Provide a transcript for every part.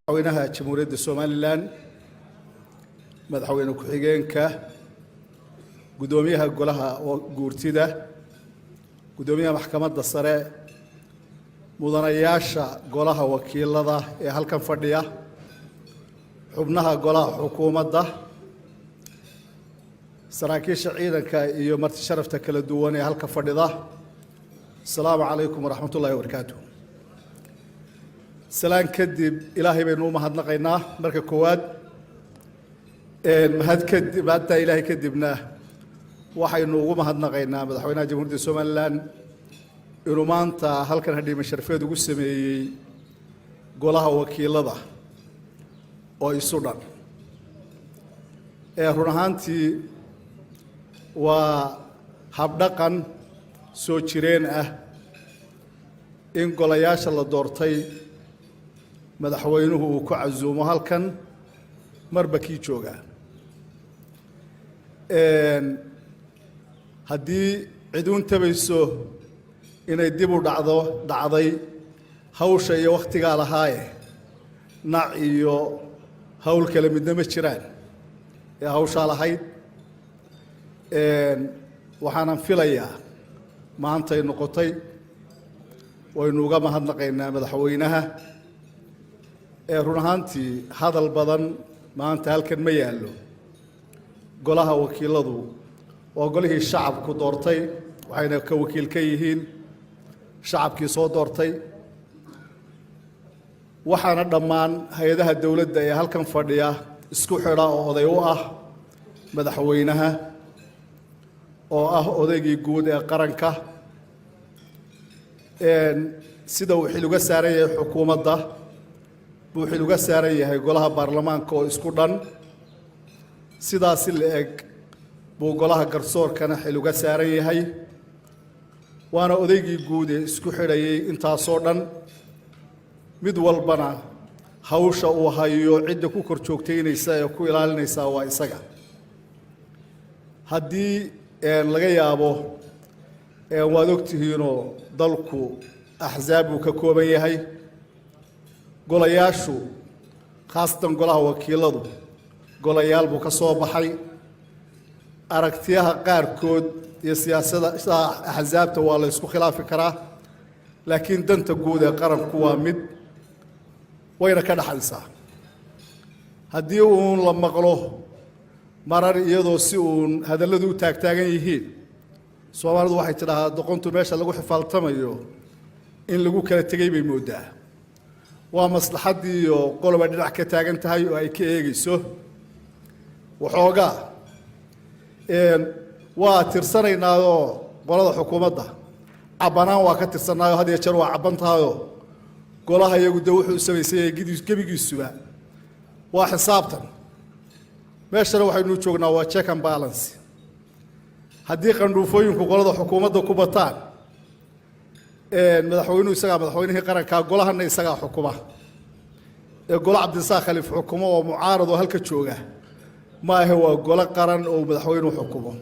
Madaxweynaha Jamhuuriyadda Somaliland, madaxweyne ku-xigeenka, guddoomiyaha Golaha Guurtida, guddoomiyaha Maxkamadda Sare, mudanayaasha Golaha Wakiilada ee halkan fadhiya, xubnaha golaha xukuumadda, saraakiisha ciidanka iyo marti sharafta kala duwan ee halka fadhida, asalaamu calaykum waraxmat ullahi wabarakaatu. Salaan kadib, Ilaahay baynu u mahadnaqaynaa marka koowaad. Mahad kadib, haddaa Ilaahay kadibna, waxaynu ugu mahadnaqaynaa madaxweynaha Jamhuuriyadda Somaliland inuu maanta halkan hadhiima sharafeed ugu sameeyey Golaha Wakiilada oo isu dhan. Run ahaantii waa habdhaqan soo jireen ah in golayaasha la doortay madaxweynuhu uu ku casuumo halkan marba kii joogaa. Haddii cid uun tabayso inay dib u dhacdo, dhacday hawsha iyo wakhtigaa lahaaye, nac iyo hawl kale midna ma jiraan ee hawshaa lahayd. Waxaanan filayaa maantay noqotay. Waynu uga mahadnaqaynaa madaxweynaha. Ee run ahaantii hadal badan maanta halkan ma yaallo. Golaha Wakiiladu waa golihii shacabku doortay, waxayna ka wakiil ka yihiin shacabkii soo doortay. Waxaana dhammaan hay-adaha dowladda ee halkan fadhiya isku xidha oo oday u ah madaxweynaha, oo ah odaygii guud ee qaranka. Sida uu xil uga saaran yahay xukuumadda buu xil uga saaran yahay golaha baarlamaanka oo isku dhan. Sidaasi la eg buu golaha garsoorkana xil uga saaran yahay, waana odaygii guud ee isku xidhayay intaasoo dhan. Mid walbana hawsha uu hayo cidda ku kor joogtaynaysa ee ku ilaalinaysaa waa isaga. Haddii laga yaabo, waad ogtihiinoo dalku axsaab buu ka kooban yahay. Golayaashu, khaasatan Golaha Wakiiladu, golayaal buu ka soo baxay. Aragtiyaha qaarkood iyo siyaasada axsaabta waa la ysku khilaafi karaa, laakiin danta guud ee qaranku waa mid, wayna ka dhaxaysaa. Haddii uun la maqlo marar iyadoo si uun hadalladu u taagtaagan yihiin, Soomaalidu waxay tidhaahdaa, "Doqontu meesha lagu xifaaltamayo in lagu kala tegey bay mooddaa." Waa maslaxaddii iyo qoloba dhinac ka taagan tahay oo ay ka eegayso. Waxoogaa waa tirsanaynaayoo qolada xukuumadda cabbanaan waa ka tirsannaayoo had iyo jeer waa cabban tahayoo golaha iyagu de wuxuu samaysanyay gebigiisuba waa xisaabtan. Meeshana waxaynu joognaa waa check and balance. Haddii qandhuufooyinku qolada xukuumadda ku bataan, madaxweynuhu isagaa madaxweynihii qarankaa, golahana isagaa xukuma. Ee golo Cabdirasaaq Khaliif xukumo oo mucaarad oo halka jooga ma ahe, waa golo qaran oo madaxweynuhu xukumo.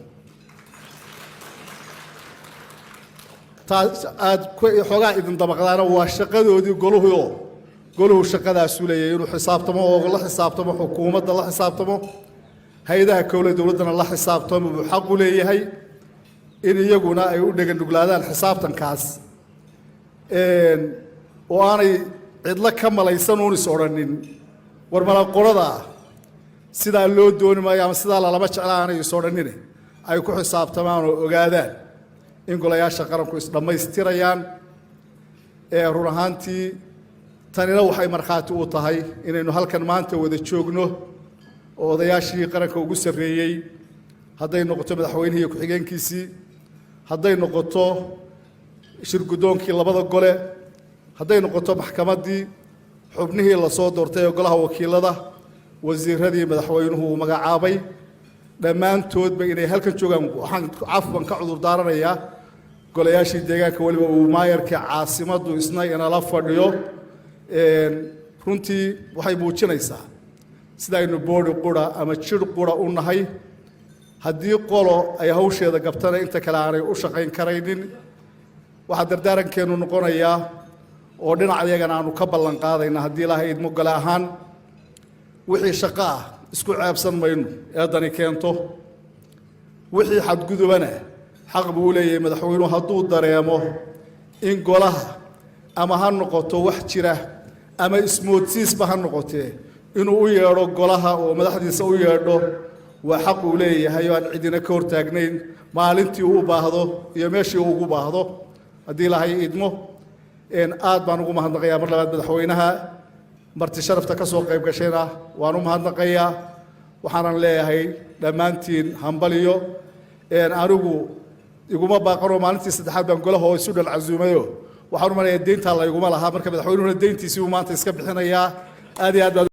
Taas aad xoogaa idin dabaqdaana waa shaqadoodii goluhuoo goluhu shaqadaasuu leeyahay, inuu xisaabtamo oo la xisaabtamo xukuumadda, la xisaabtamo hay-adaha kowle dowladdana la xisaabtamo buu xaq u leeyahay. In iyaguna ay u dheganuglaadaan xisaabtankaas oo aanay cidlo ka malaysan uun is odhanin, "War mala qolada sidaa loo dooni maayo" ama "Sidaa lalama jecla," aanay is odhanine, ay ku xisaabtamaan oo ogaadaan in golayaasha qaranku isdhammaystirayaan. Ee run ahaantii tanina waxay markhaati u tahay inaynu halkan maanta wada joogno oo odayaashii qaranka ugu sarreeyey, hadday noqoto madaxweynihii iyo ku-xigeenkiisii, hadday noqoto shirguddoonkii labada gole, hadday noqoto maxkamaddii, xubnihii lasoo doortay ee Golaha Wakiilada, wasiiradii madaxweynuhu uu magacaabay, dhammaantoodba inay halkan joogaan. Waxaan cafwan ka cudur daaranayaa golayaashii deegaanka, weliba uu maayarkii caasimaddu isna inala fadhiyo. Runtii waxay muujinaysaa sida aynu body qura ama jidh qura u nahay. Haddii qolo ay hawsheeda gabtana, inta kale aanay u shaqayn karaynin. Waxaa dardaarankeenu noqonayaa Oo dhinac iyagana aanu ka ballan qaadayna, haddii Ilaahay idmo, gole ahaan wixii shaqo ah isku ceebsan mayno eeddani keento. Wixii xadgudubana xaq buu u leeyahay madaxweynuhu hadduu dareemo in golaha, ama ha noqoto wax jira ama ismoodsiisba ha noqotee, inuu u yeedho golaha oo madaxdiisa u yeedho. Waa xaq uu leeyahay oo aan cidina ka hortaagnayn, maalintii uu u baahdo iyo meeshii uu ugu baahdo, haddii Ilaahay idmo. Aad baan ugu mahadnaqayaa mar labaad madaxweynaha. Marti sharafta ka soo qayb gashayna waan u mahadnaqayaa. Waxaanan leeyahay dhammaantiin hambaliyo. Anigu iguma baaqanoo maalintii saddexaad baan golaha oo isu dhal casuumayo. Waxaan u malayaa deyntaa layguma lahaa. Marka madaxweynuhuna deyntiisii uu maanta iska bixinayaa. Aad iyo aad baan.